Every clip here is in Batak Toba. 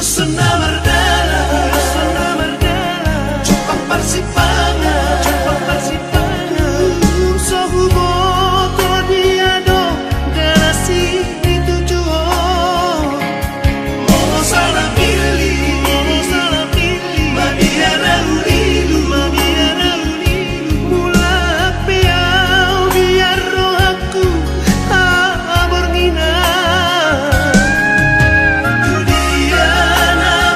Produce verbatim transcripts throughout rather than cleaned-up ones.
Sena mardalan, sena mardalan, jumpang parsimpangan, jumpang parsimpangan. Tung so huboto dia do garasi ni tujuh on. Molo salah pilih, molo salah pilih, mabiar ahu lilu, mabiar ahu lilu. Mulak pe ahu biar rohangku haborngin. Tu dia na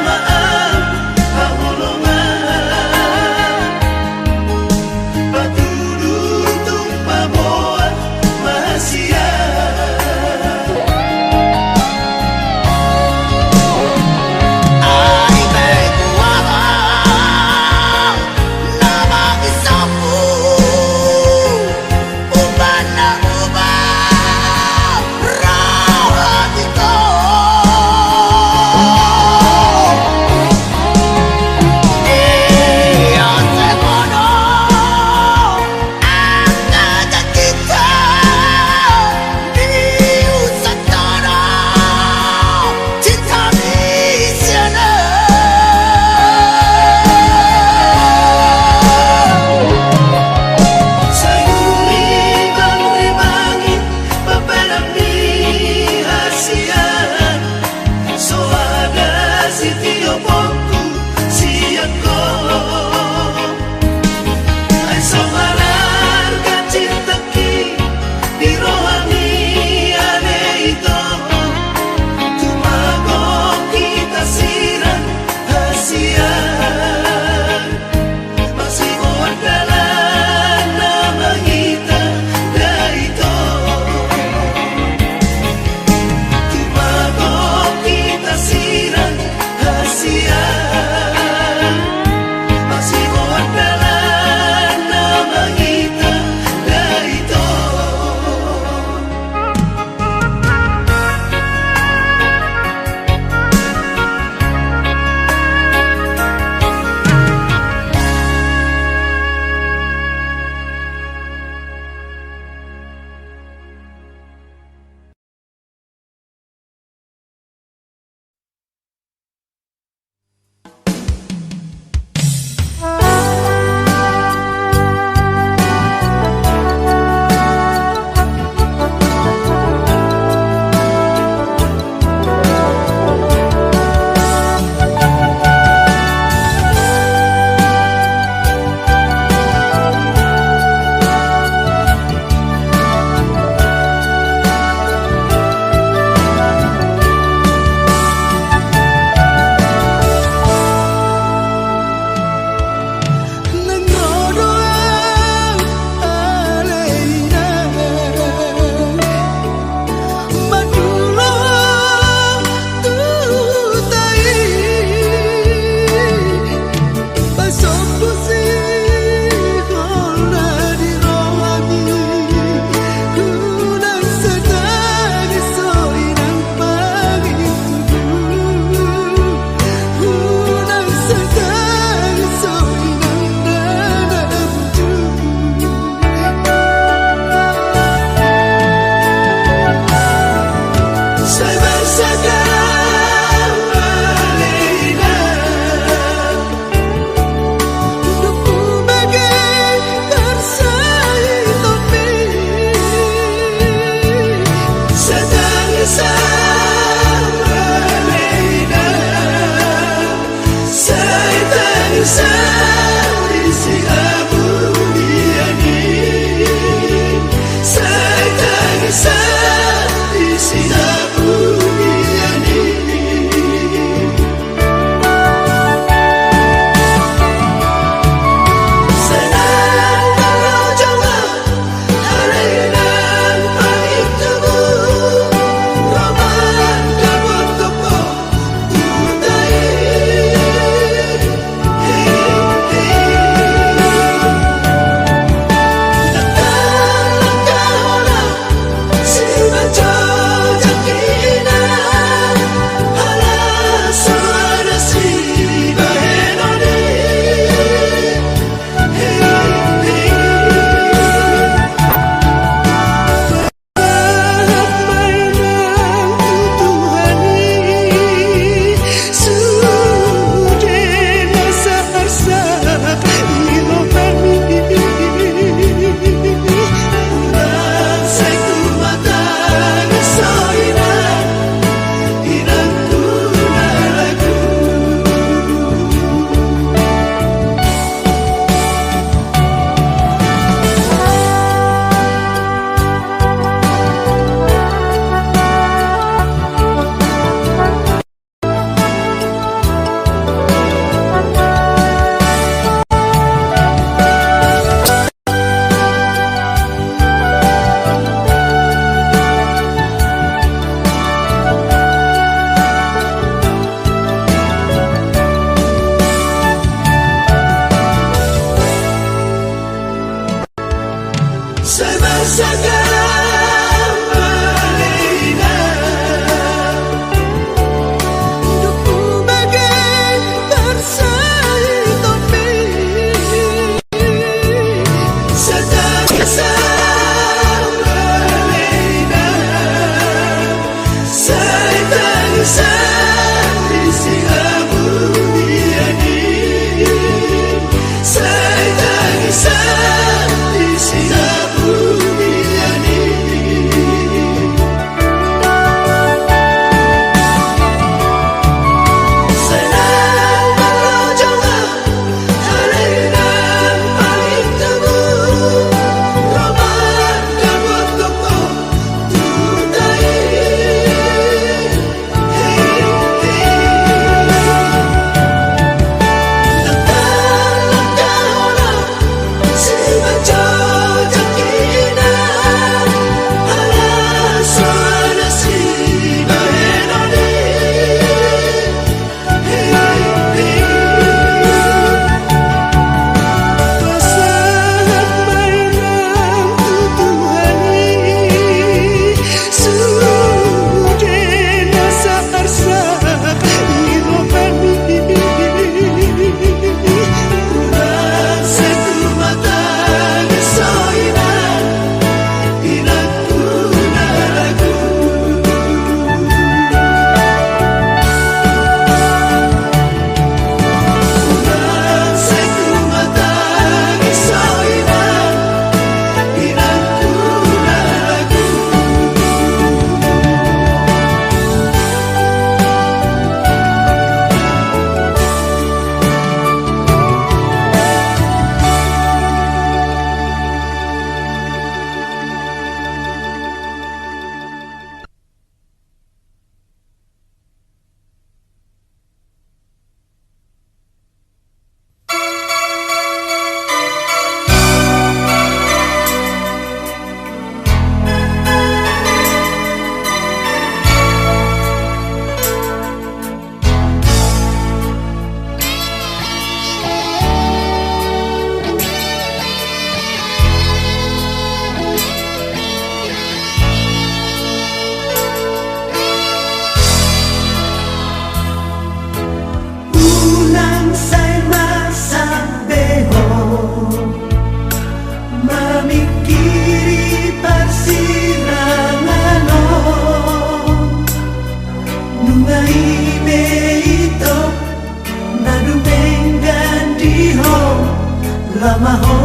Lama ho,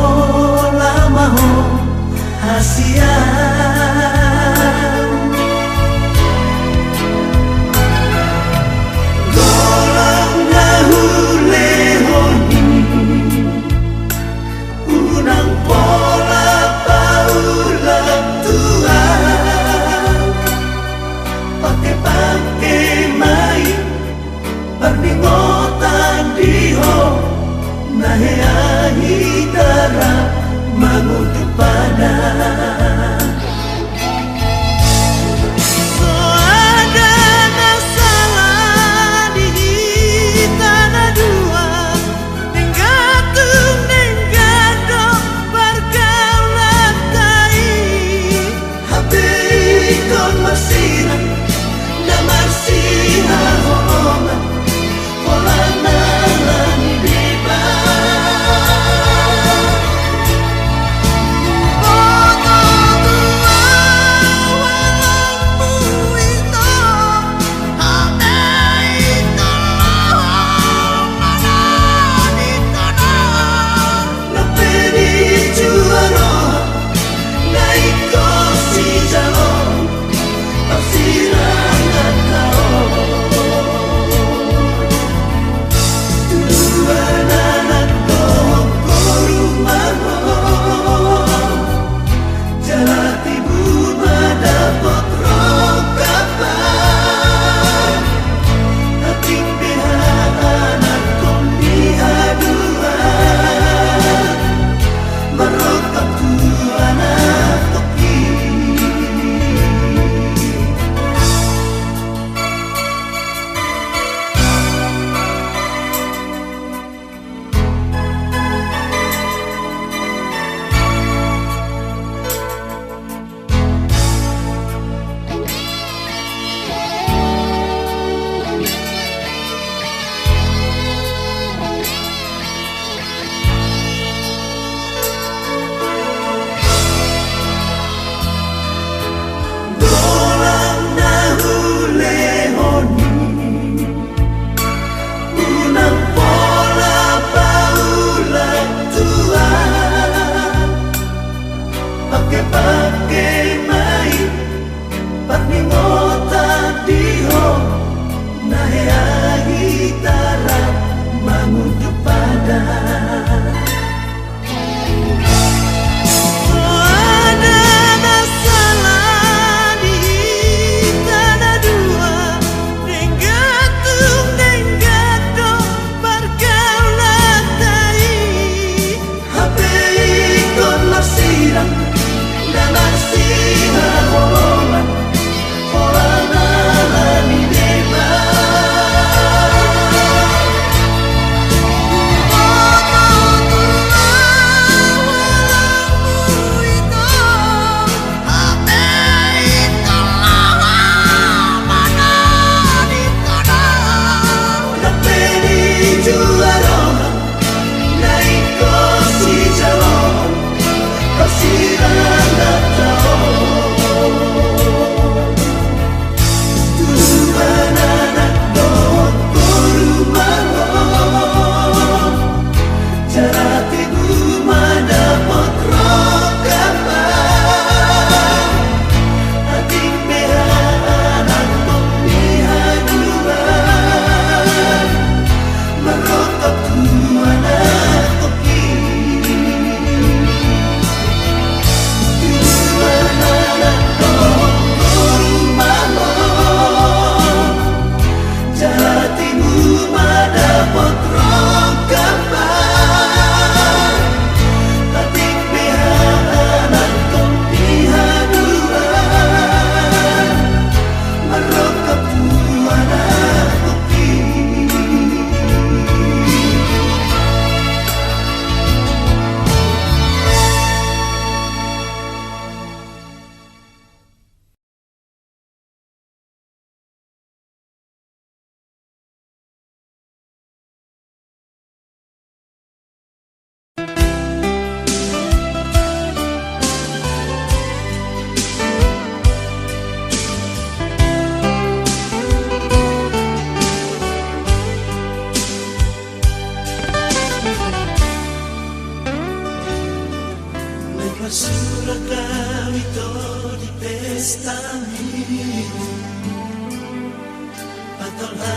lama ho hasian. Golang na hulehon i, unang pola paulak tuan. Pake-pake ma i parningotan di ho, na hea hita ra mangudupanna.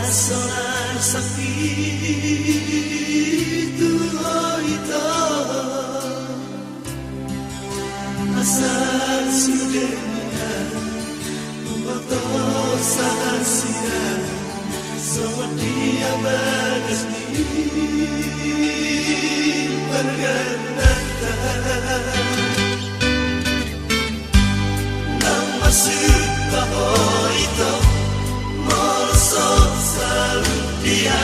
Sonang sapitu ho ito. Asa sude mina, huboto sahat sian songon dia bagas ni pargandanta. Nang masuk ho ito, molo so saluhut dia,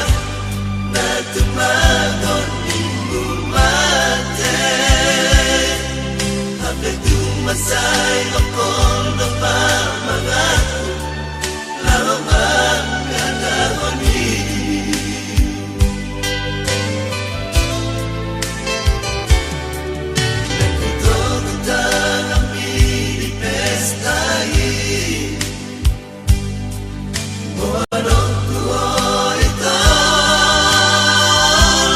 na tung mangon ninmu mate. Hape tung mansai mangkol do pamanganku, laho mangkatahon i. Nang hutogu tangan i di pesta i, boanonku ho ito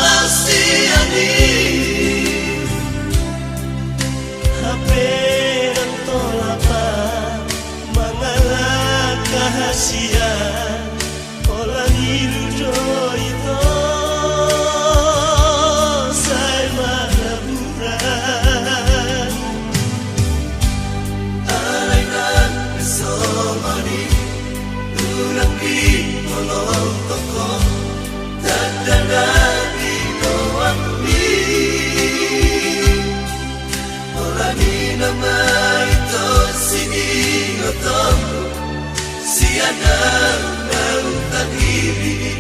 laos sian i. Hape nang tolap mangalangka hasian, holan ilu do ito sai manaburan. Alai nang songon i, unang dipolongkok ho tanda na di rohangmi. Holan i nama ito siningotonmu sian na hutangihon.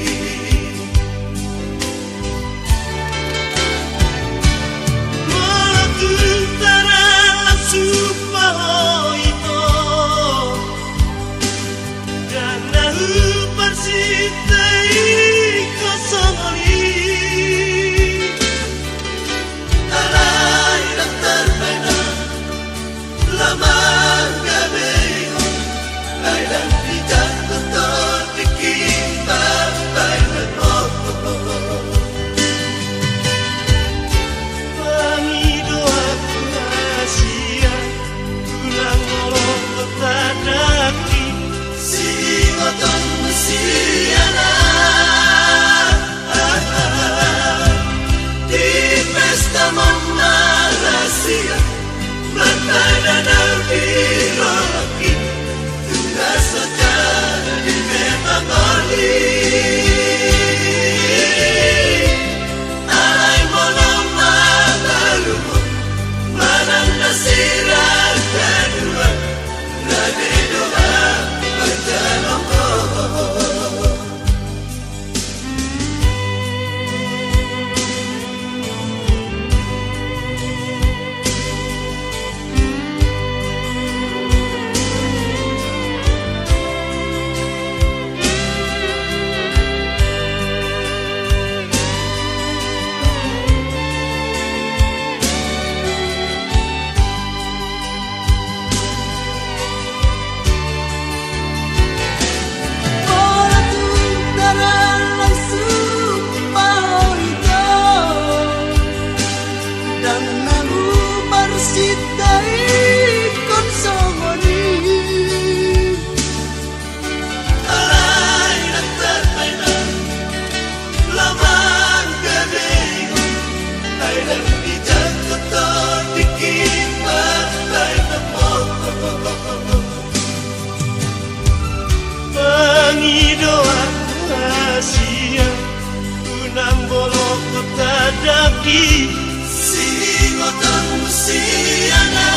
Molo tung tarlangsung ma ho ito, ndang na huparsintaihon songon i. Alai ndang tarbahen, lamang gabe i ho, ai ndang dijangkon tondingki pambahenanmu. Pangidoanku hasian, unang molo ho tadangki, siningotonmu sian na di pesta ma marhasian, marpadan au di rohangki, tung na so jadi memang oli. Alai molo mangalangka manang na sirang haduan, rade do ahu manjalo ho. Molo tung tarlangsung ma ho ito, ndang na huparsintaihon songon i. Alai ndang tarbahen, lamang gabe i ho, ai ndang dijangkon tondingki pambahenanmu. Pangidoanku hasian, unang molo ho tadangki, siningotonmu sian na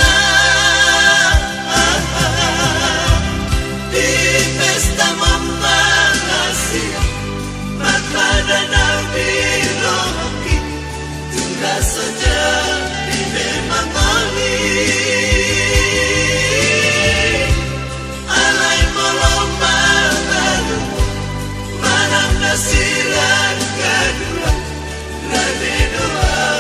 di pesta ma marhasian, marpadan au di rohangki, tung na so jadi memang oli. Alai molo mangalangka manang na sirang haduan, rade do ahu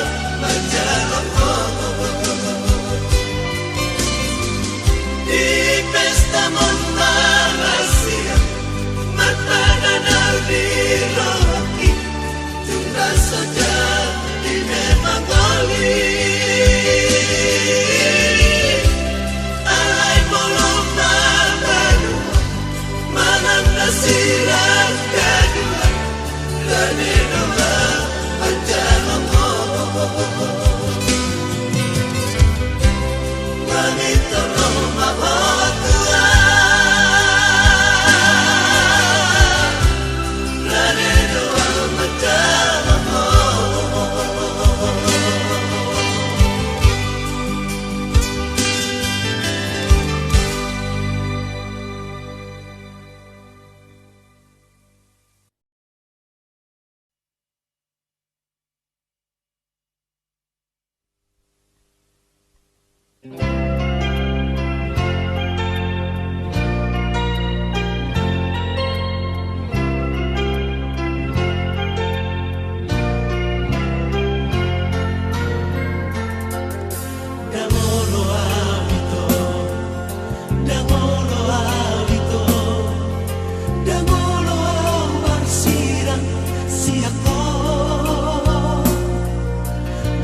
Siap ho,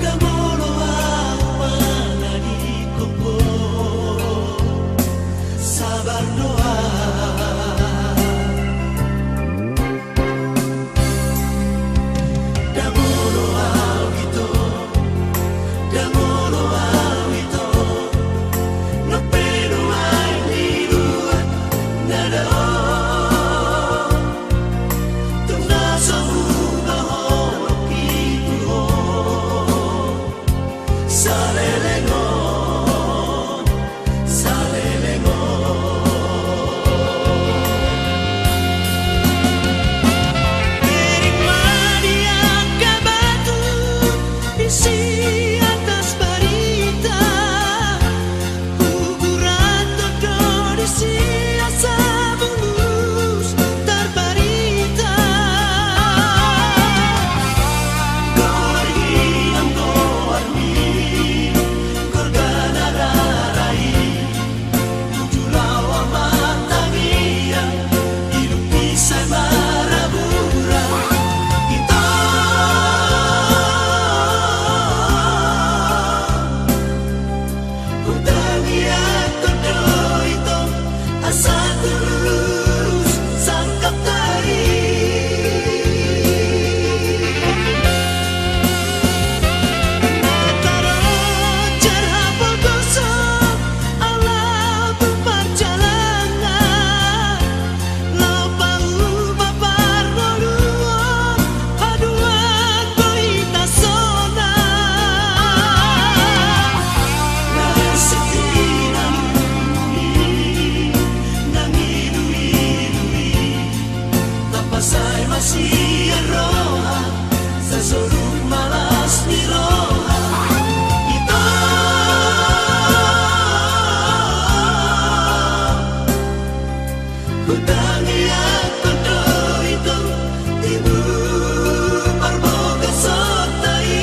ndang molo ahu manadingkon ho, sabar do ahu. Ndang molo ahu ito, ndang molo ahu ito, nang pe nuaeng di luat na dao. Tung na so hubahen ho, saleleng on, saleleng on. Piring ma di angka batu, isi atas barita. Uguran do disi asa bulus tarbarita. Goar hian goarmi, gorgana rara i. Uju laho ma tangiang, ilupi sai marabura. Ito. Hutangiangkon do ito, asa tulus sangkapta i. Na tarojar hapogoson ala parjalanan. Laho paubah parngoluon, haduan do hita sonang. Nang setia na muni, nang iluilu i, tapasai ma sian roha, sai solu ma las ni roha. Ito. Hutangiangkon do ito, tibu parbogashonta i.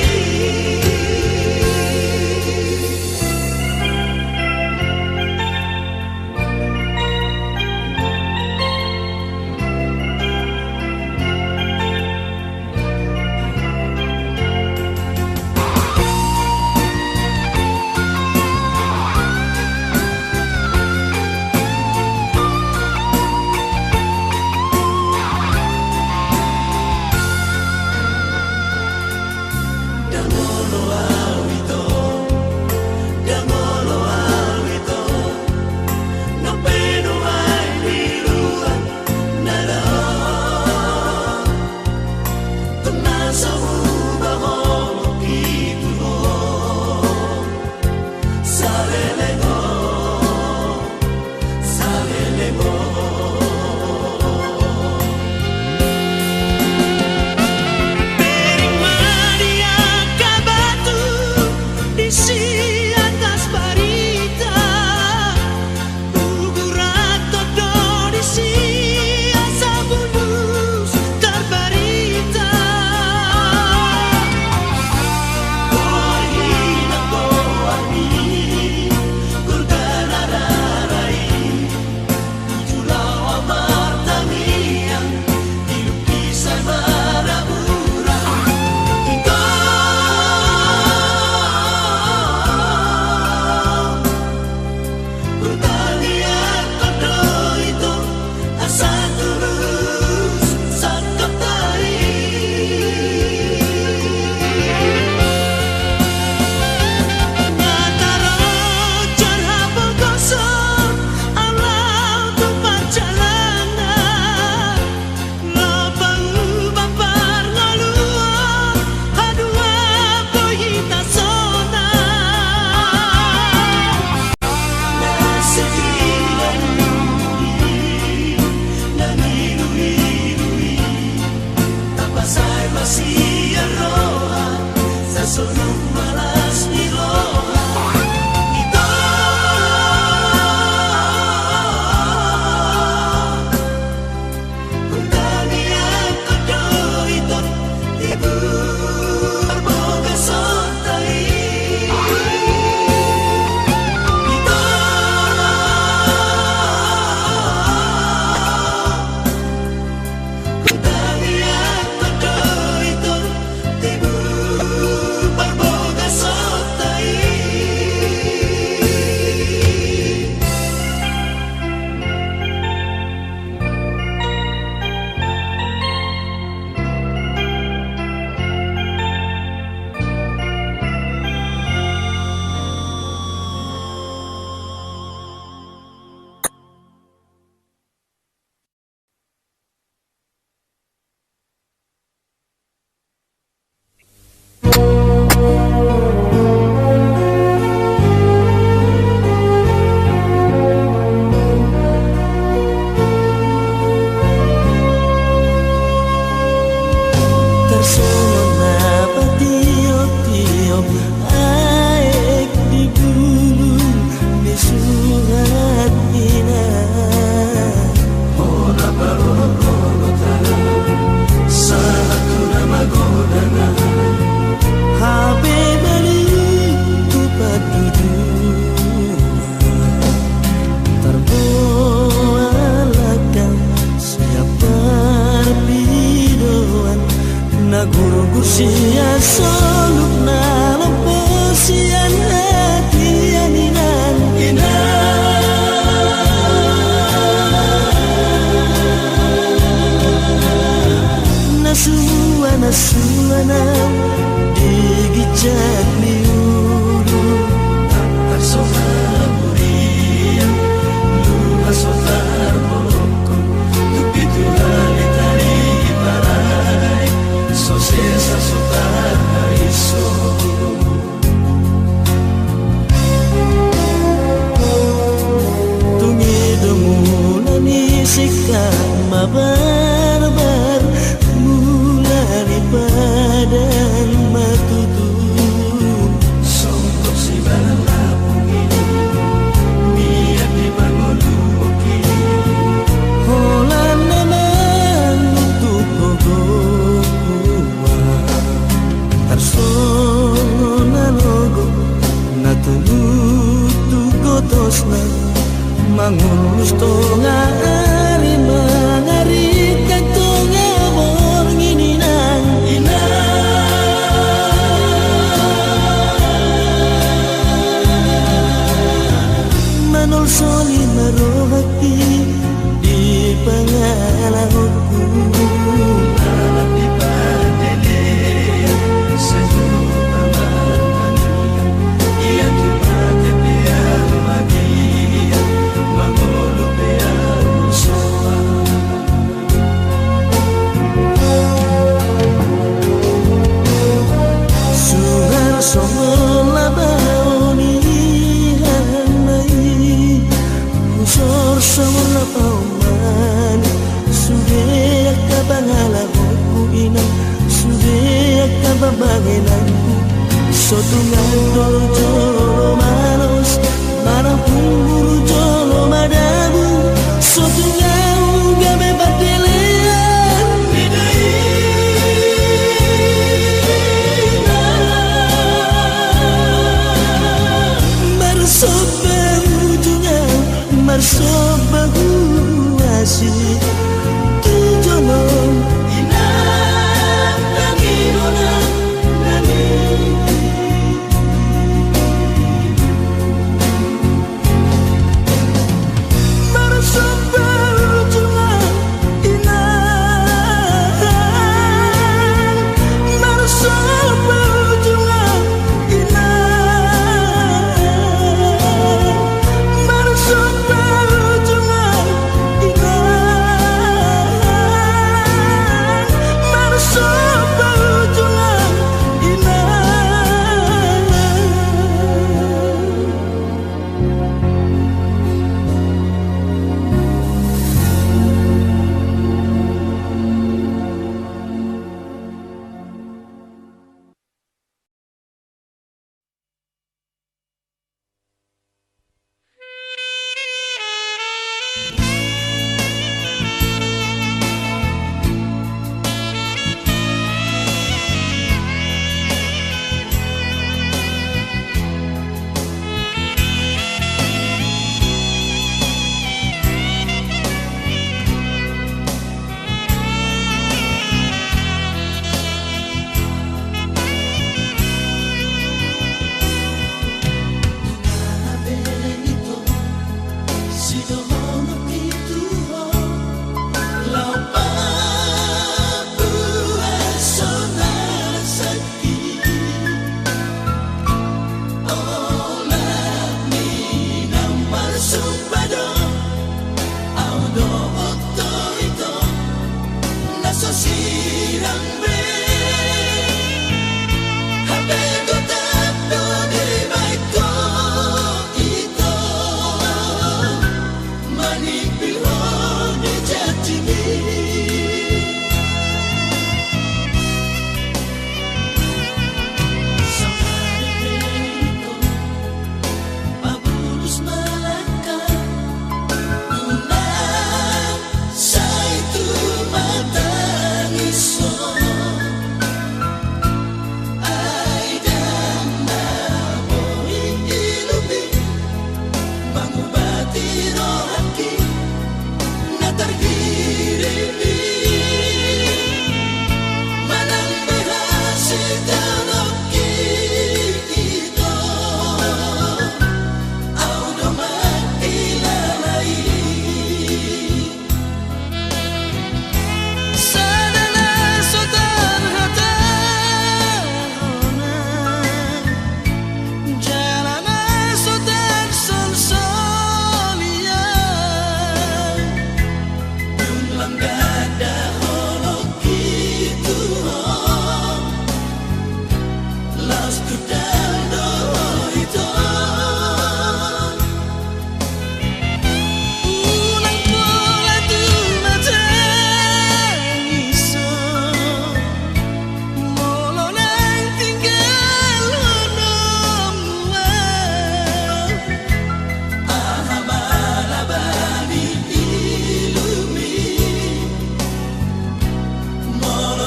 Songon na patiop-tiop aek di bulung ni surat inang. Hona parorot-orot au, sahat tu na magodang au. Hape balik tu panduduan. Tarboan langkam sian parpidoan, na gurgur sian solup na lompo sian hatian inang. Inang. Na sumua na suan au di ginjang ni ulu. Tarsongon hurian luhas so tarbolongkon, tu pitu hali tali parai, so sesa so tarhaison. Tung i do mula ni singkat mabarbar, mula ni padan ma tutu. Songgop sibalan lapung i, mian di pangoluonki. Holan na manguntuk gogoku. Tarsongon na logo na tumunduk gotosna, mangullus tonga ari, mangaringkang tonga borngin inang. Inang. Manolsoli ma rohangki di pangalahoku. Anak di pandele, sajuta martangiang, ia tu mate pe au magiang, mangolu pe au soang. Suhar songon labaon i hami, husor songon labaon mani. Sude angka pangalahoku inang, sude angka pambahenanku. So tung adong jolo malos, manang punggur jolo madabu, so tung au gabe pandelean. Marsomba ujung au, marsomba huasi tu jolo. Inang, tangiang nami. Marsomba ujung au inang, marsomba ujung au inang, marsomba ujung au inang, marsomba ujung au inang.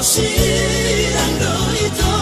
Sirang do ito.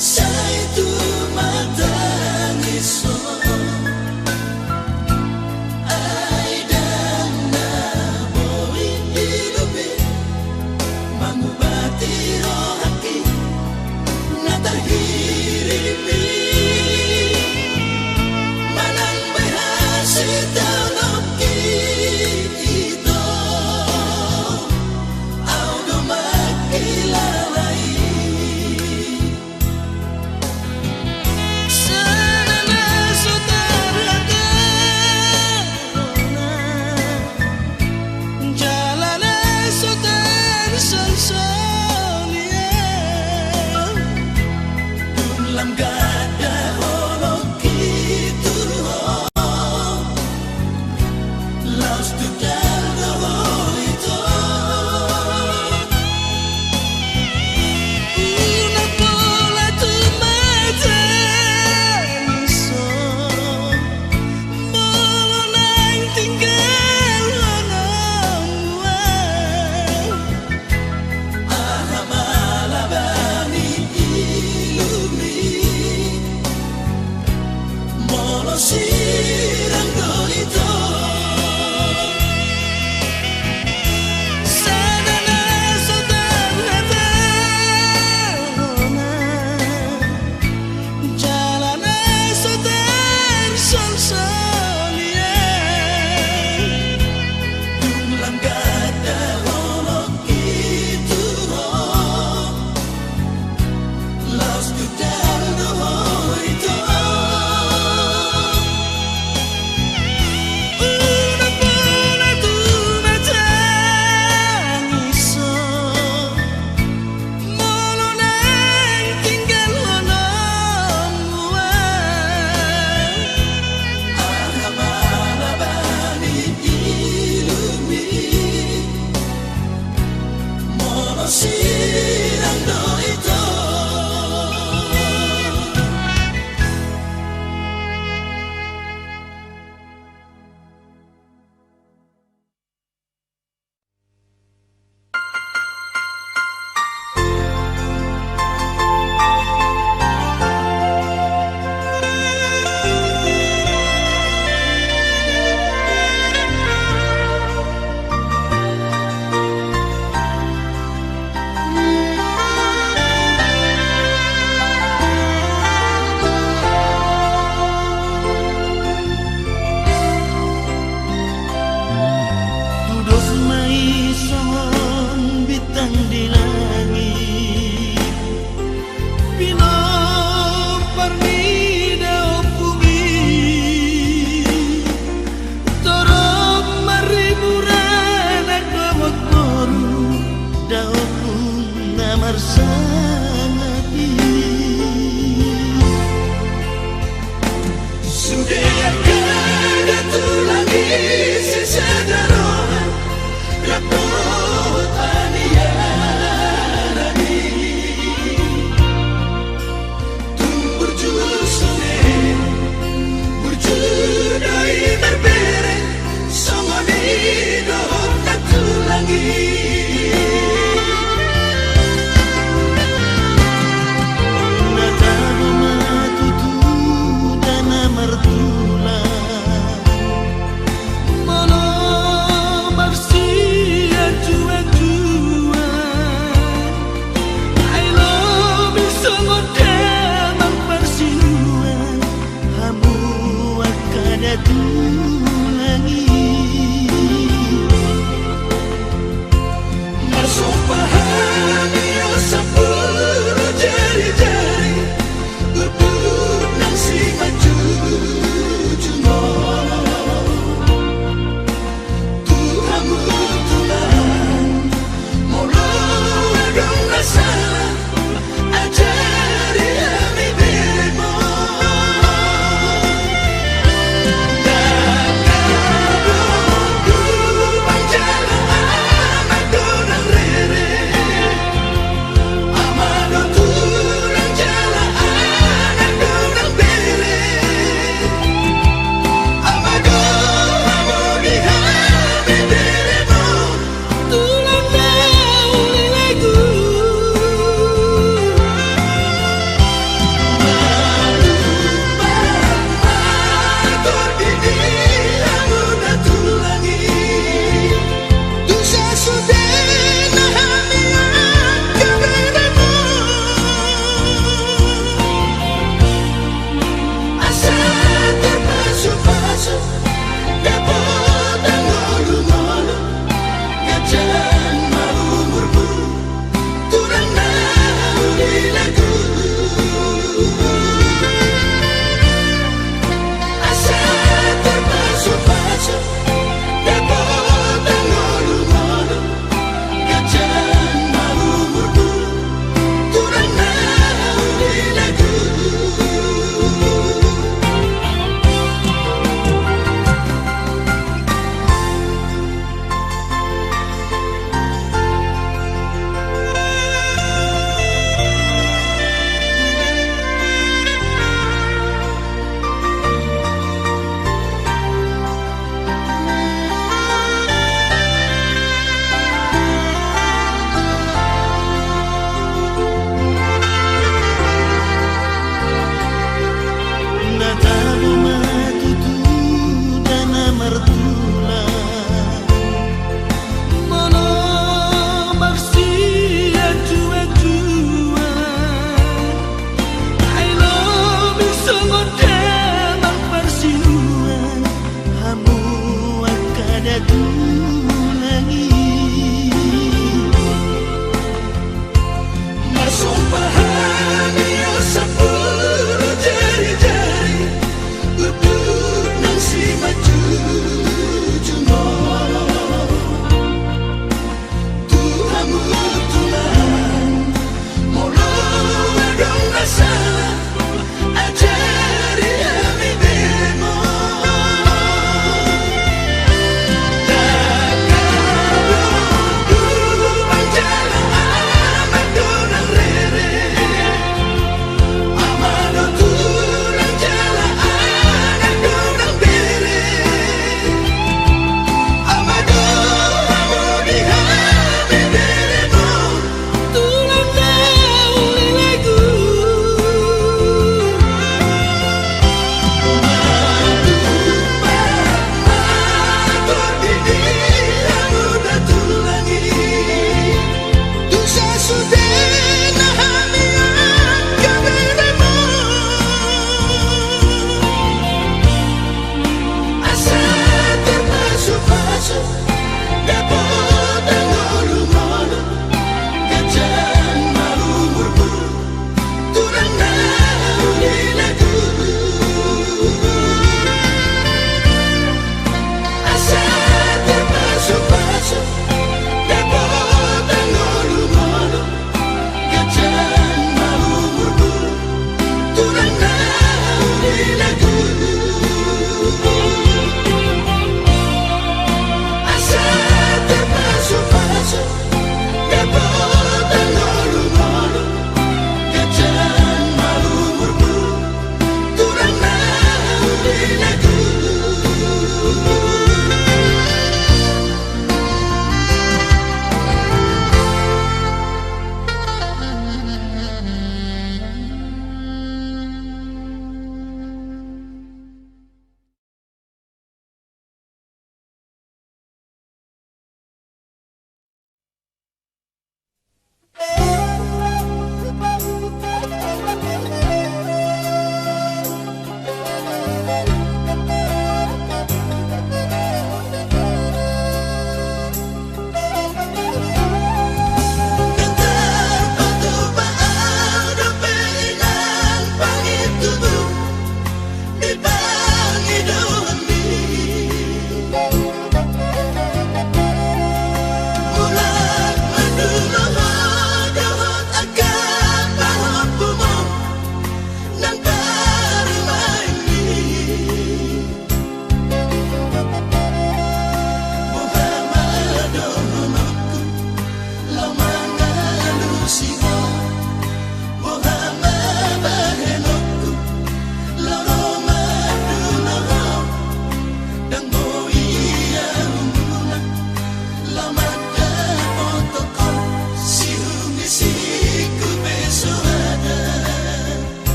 Sai tu matangis on. Ai ndang na boi ilu be mangubati rohangki na tarhirip i. Manang bahen hasitaononki ito, au do mangkilala i. Sada na so tarhatahona, jala na so tarsolsol i. Dung lam ganda holongki tu ho, laos tu daldo ho ito. Unang pola tu matangis on, molo naeng tinggalhon hamu au. Aha ma laba ni ilumi, molo sirang do ito. Sada na so tarhatahona, jala na so tarsolsol i. Dung lam ganda holongki tu ho, laos tu daldo ho ito. Unang pola tu matangis on, molo naeng tinggalhon hamu au. Aha ma laba ni ilumi, molo sirang do ito. Tudos ma i songon bintang di langit, pinompar ni daompung i. Torop maribur anak dohot boru, daompung na marsangap i. Sude angka na tulang i sisada roha, rap dohot paniaran i. Tung burju songon i, burju do i marbere, songon i dohot na tulang i. Na tabo ma tutu da na martulang. Molo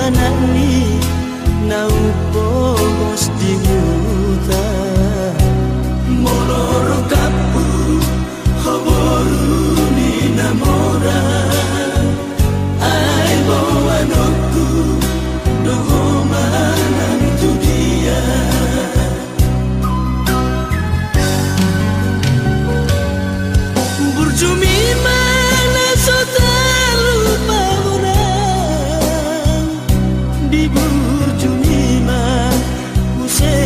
Anakni na umpogos di huta. Molo rongkapku ho boru ni na mora, ai boanonku do ho manang tu dia. Burjumi ma na so tarlupa orang, di burjumi ma muse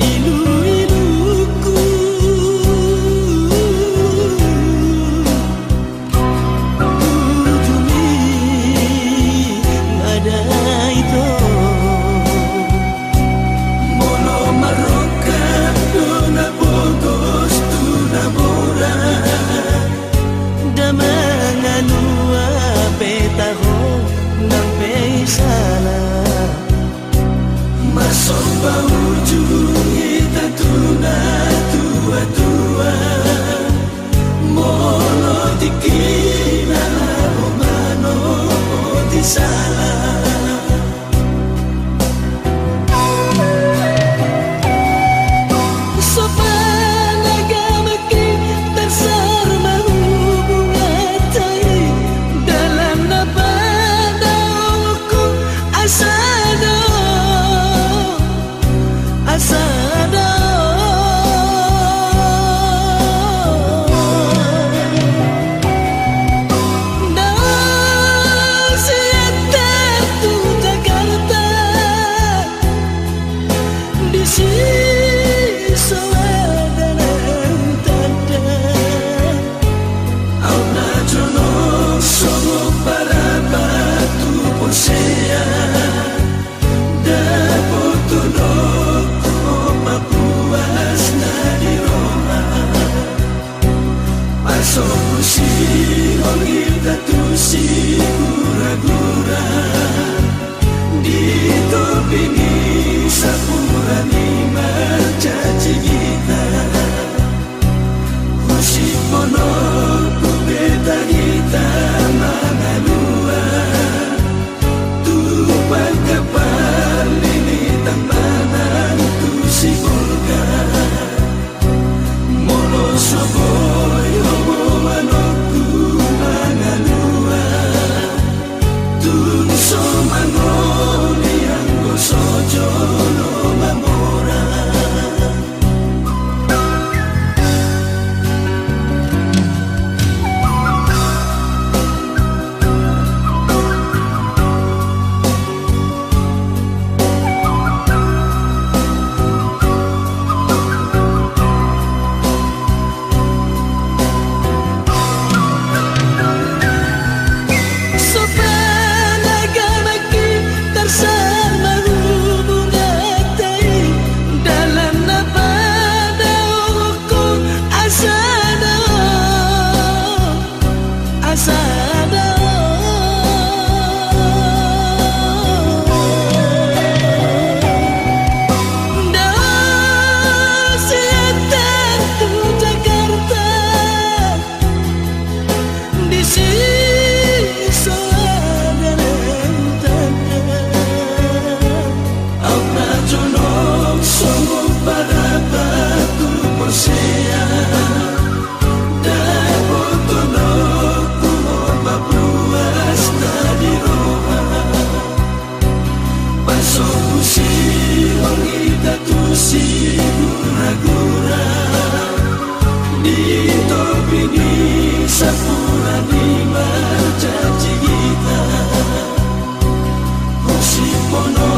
iluiluku. Burjumi ma da ito. Molo marrongkap do na pogos tu na mora, da mangalua pe taho nang pe sala. Masomba ujung hita tu na tuatua. Molo tingki na laho manopoti sala. So panagama ki tarsar ma hubunganta i, dalan na padaohonku asa do, asa do. Dao sian Tanjung tu Jakarta, disi so ada nang tanda. Au na jonok songon parapat tu porsea, dapothononku opat puas na di roha. Pasombu sihol hita tu siguragura, di topi ni sampulna ni mancaci hita. Husiphononku beta hita mangalua, tu pangkapal ni tambanan tu Sibolga. Molo so boi ho boanonku mangalua, tung so mangoli anggo so jolo mamora. So panagama ki tarsar ma hubunganta i, dalan na padaohonku asa do, asa do. Dao sian Tanjung tu Jakarta, disi so ada nang tanda. Au na jonok songon parapat tu porsea, dapothononku opat puas na di roha. Pasombu sihol hita tu siguragura, di topi ni sampulna ni mancaci hita. Husiphononku